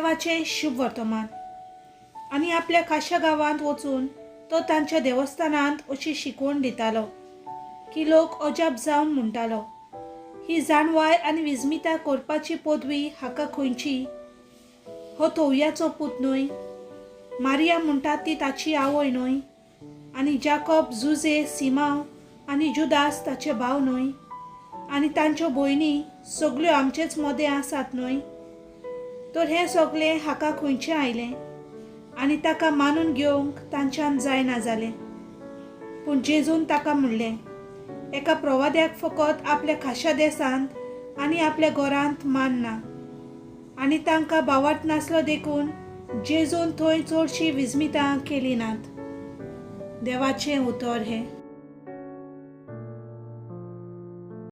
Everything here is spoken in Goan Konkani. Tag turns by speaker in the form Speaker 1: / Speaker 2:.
Speaker 1: देवाचें शुभ वर्तमान. आनी आपल्या खाशा गांवांत वचून तो तांच्या देवस्थानांत अशी शिकवण दितालो की लोक अजाप जावन म्हणटालो, ही जाणवाय आनी विस्मिता करपाची पदवी हाका खंयची? हो तोवयाचो पूत न्हय? मारिया म्हणटात ती ताची आवय न्हय? आनी जाकोब, जुजे, सिमांव आनी जुदास ताचे भाव न्हय? आनी तांच्यो भयणी सगल्यो आमचेच मदें आसात न्हय? तर हें सगलें हाका खंयचें आयलें? आनी ताका मानून घेवंक तांच्यान जायना जालें. पूण जेजून ताका म्हणलें, एका प्रवाद्याक फकत आपल्या खाशा देसांत आनी आपल्या घरांत मान ना. आनी तांकां भावार्थ नासलो देखून जेजून थंय चडशीं विस्मितां केली नात. देवाचें उतर हें.